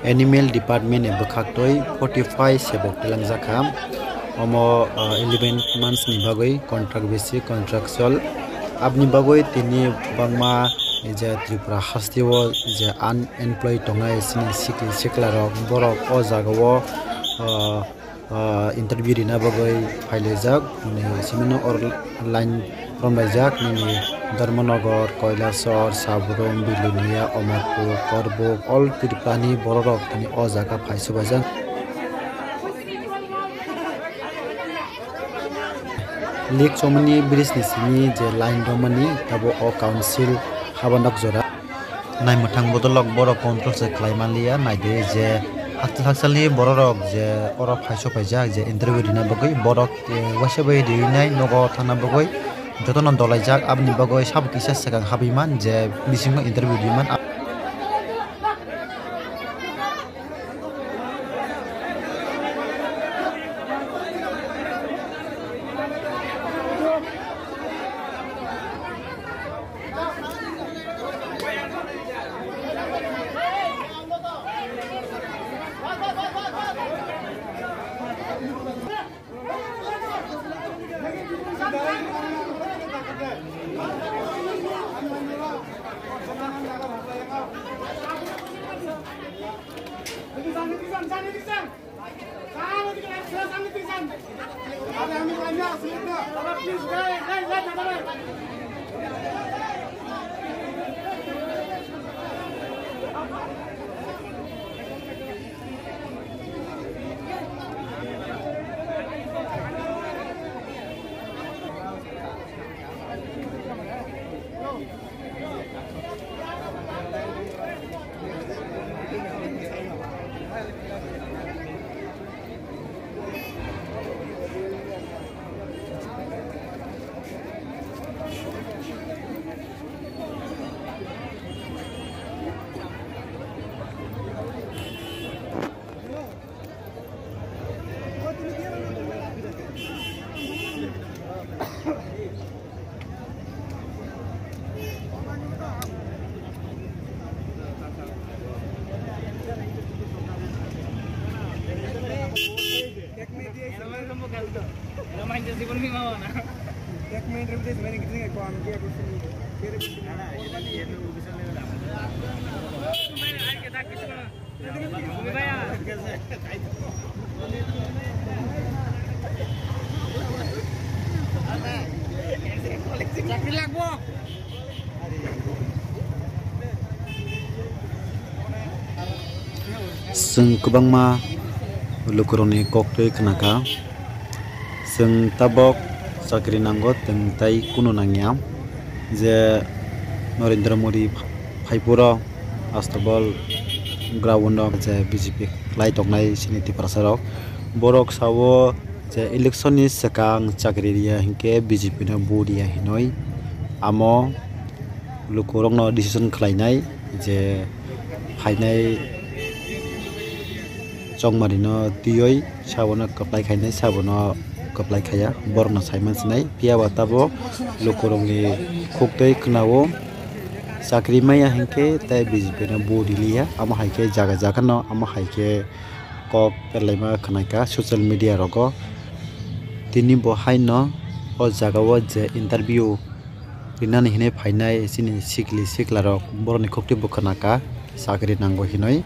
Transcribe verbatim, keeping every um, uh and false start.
Animal Department ni bwkhaktwi forty five sebok twlangjakha. Omo, ah, eleven months ni bagwi contract basic contractual. Aboni bagwi tini bangma je Tripura hasteo je unemployed tongnai sini sikli siklarok borok o jagao, ah, ah, interview rina bagwi phailaijak. Ni simino or line romlaijak nini Dharmanagar, Kailasahar, Sabrum, Bilonia, Amarpur, Korbuk, all Tripurani bororok tini o jaga phai subaijak. Leak chomani bridge ni simi je line romani tabo o council haba nok jora. Naimwthang bodolrok borok control se khlai manliya, naidi je hakchal hakchalni bororok je oro phai sopaijak je interview rina bagwi borok, eh, waisa bai rinai nogo thangna bagwi jotono dolaijak, aboni bagwi sabo kisa swkang habwi man je bisingo interview ri man. Chwng kwbangma lukurokni koktwi khnakha. Chwng tabok chakri nango, chwng tai kunu nangya. Je Narendra Modi phaiphuru Astabal ground o je B J P khlai tongnai chini Tiprasa rok. Borok sao je election ni swkang chakri riya hinkhe B J P no vote riya hinwi amo lukurokno decision khlainai je phainai chongmarino twiwi sabono kwplai khainai, sabono kwplai khaiya, borokno saiman sinai. Phiya ba tabok lukurokni khuktwi khnao, chakri maya hinkhe tei B J P no vote riliya. Amo hai khe jaga jaga no, amo hai khe kok perlaima khwnaikha social media rogo. Tini bo haino o jagao je interview rinani hinwi phainai chini sikli siklarok, borokni khuktwi bo khwnakha chakri nango hinwi.